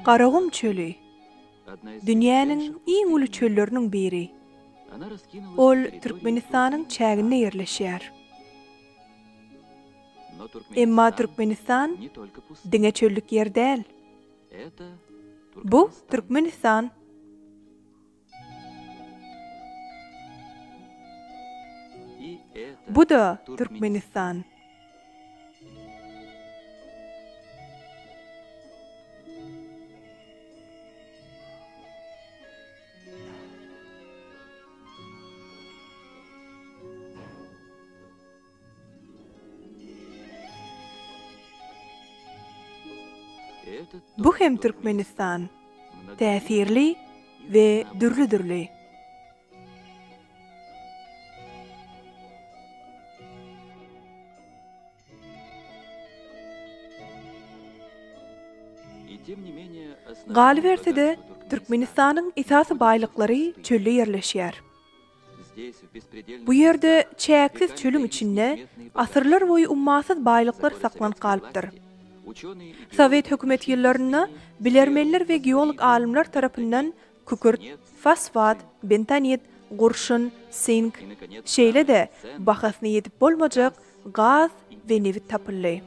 Garagum çöli, dünýäniň iň uly çölleriniň biri. Ol Türkmenistanyň çäginde ýerleşýär. Emma Türkmenistan diňe çöllük ýer däl. Bu Türkmenistan. Bu-da Türkmenistan. Bu hem Türkmenistan. Täsirli we dürli-dürli. Galyberse-de, Türkmenistanyň esasy baýlyklary çölde ýerleşýär. Bu ýerde çäksiz çölüň içinde asyrlar boýy ummasyz baýlyklar saklanyp galypdyr. Sowet hökümeti ýyllarynda bilermenler we geolog alymlar tarapyndan kükürt, fosfat, bentonit, gurşun, sink, şeýle-de bahasyna ýetip bolmajak gaz we nebit tapyldy.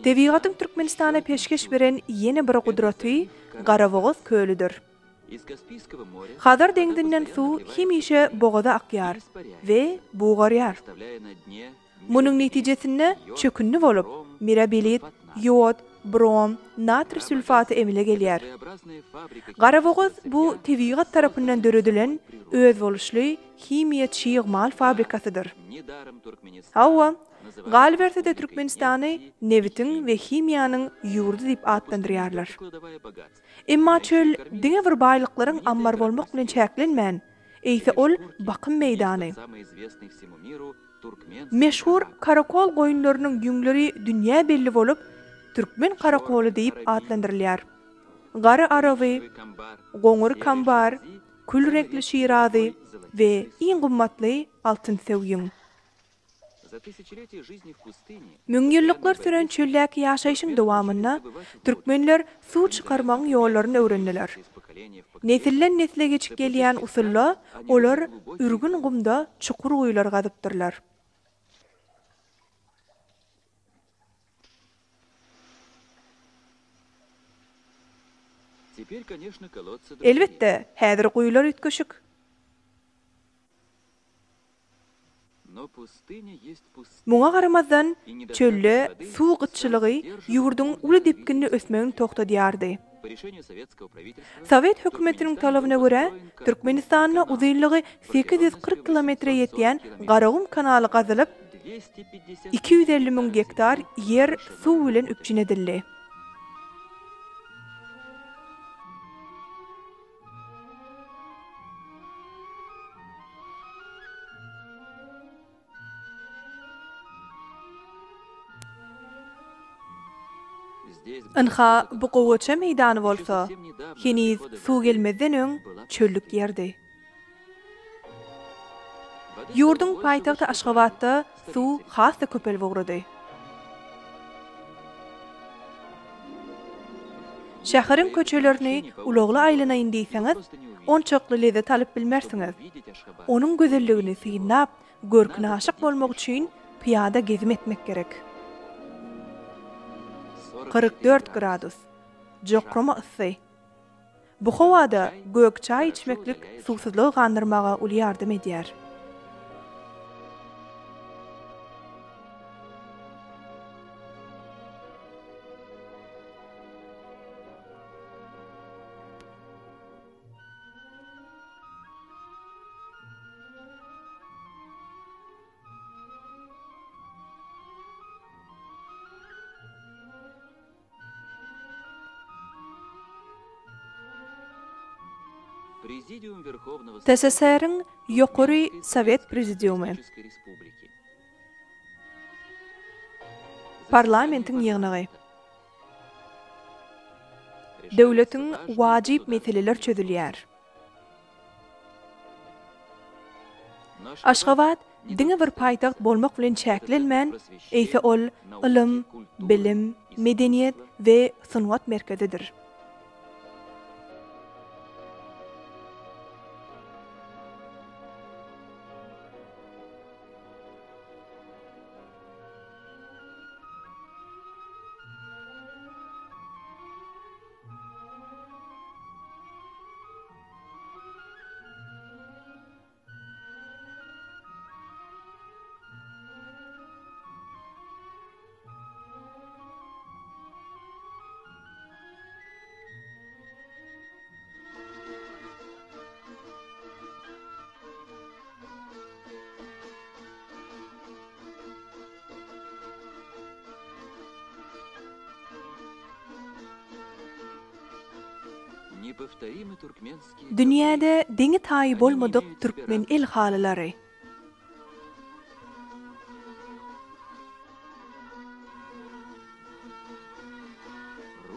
Tebigatyň Türkmenistana peşgeş beren ýene bir gudraty Garabogaz kölüdir. Hazar deňzinden suw hemişe bogaza akýar we bugarýar. Munuň netijesinde çökündi bolup, mirabilit, ýod, brom, natriý sülfaty emele gelýär. Garabogaz bu tebigat tarapyndan döredilen özboluşly himiýa çig mal fabrikasydyr. Hawa, galyberse-de Türkmenistany nebitiň we himiýanyň ýurdy diýip atlandyrýarlar. Emma çöl diňe bir baýlyklaryň ammary bolmak bilen çäklenmän, eýse ol bakym meýdany. Meşhur karakol goýunlarynyň ýüňleri dünýä belli bolup, türkmen karakoly diýip atlandyrylýar. Gara araby, goňur kambar, kül reňkli şirazy we iň gymmatly altynsöw ýüň. Müňýyllyklar süren çöldäki ýaşaýşyň dowamynda türkmenler suw çykarmagyň ýollaryny öwrendiler. Nesilden-nesle geçip gelýän usulda olar ürgün gumda çukur guýular gazypdyrlar. Elbetde, häzir guýular üýtgeşik. Muňa garamazdan, çölde suw gytçylygy ýurduň uly depginde ösmegini togtadýardy. Sowet hökümetiniň talabyna görä, Türkmenistanda uzynlygy 840 kilometre ýetýän Garagum kanaly gazylyp, 250 müň gektar ýer suw bilen üpjün edildi. Ynha, bu gowaça meýdany bolsa, heniz suw gelmezden öň çöllük ýerdi. Ýurduň paýtagty Aşgabatda suw has-da köpelip ugrady. Şäheriň köçelerini ulagly aýlanaýyn diýseňiz, onçakly lezzet alyp bilmersiňiz. Onuň gözelligini synlap, görküne aşyk bolmak üçin pyýada gezim etmek gerek. 44 gradus. Jokrama yssy. Bu howada gök çaý içmeklik suwsuzlygy gandyrmaga uly ýardam edýär. TSSR-iň Ýokary Sowet Prezidiumy. Parlamentiň ýygnagy. Döwletiň wajyp meseleler çözülýär. Aşgabat diňe bir paýtagt bolmak bilen çäklenmän, eýse ol ylym, bilim, medeniýet we sungat merkezidir. Dünýäde deňi-taýy bolmadyk türkmen el halylary.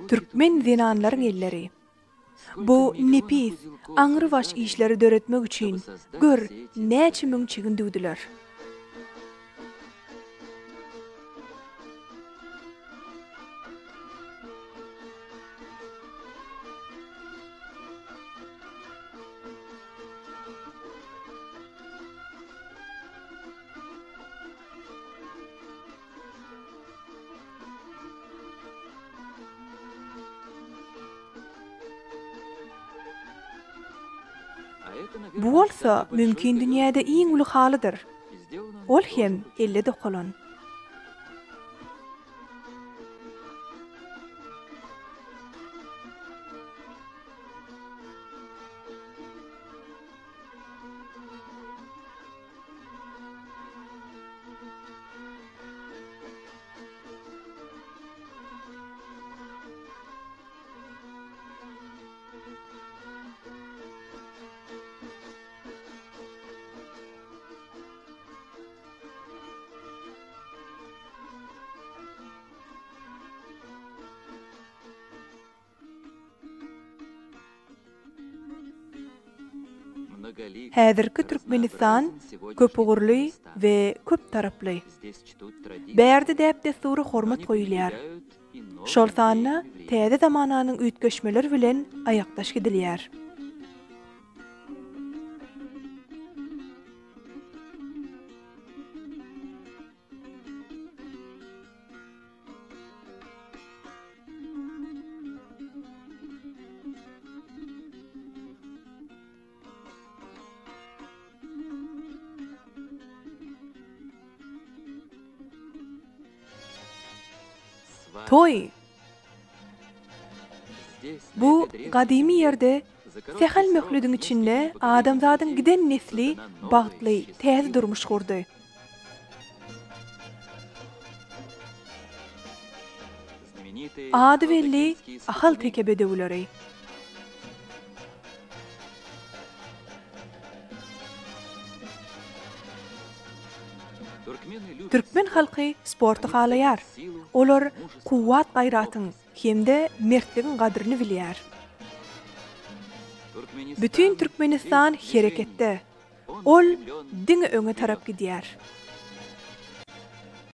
Türkmen zenanlaryň elleri. Bu nepis, aňrybaş işleri döretmek üçin, gör, näçe müň çigin düwdüler. Bu bolsa mümkin dünýäde iň uly halydyr. Ol hem elle dokalan. Häzirki Türkmenistan köpugurly we köptaraply. Bärde däp-dessura hormat goýulýar. Şol sanda täze zamananyň üýtgeşmeleri bilen aýakdaş gidilýär. Toý! Bu gadymy ýerde sähel möhlediň içinde adamzadyň giden nesli bagtly täze durmuş gurdy. Ady belli ahalteke bedewleri. Türkmen halky sporty halaýar. Olar kuwwat-gaýratyň hem-de mertligiň gadryny bilýär. Bütin Türkmenistan hereketde. Ol diňe öňe tarap gidýär.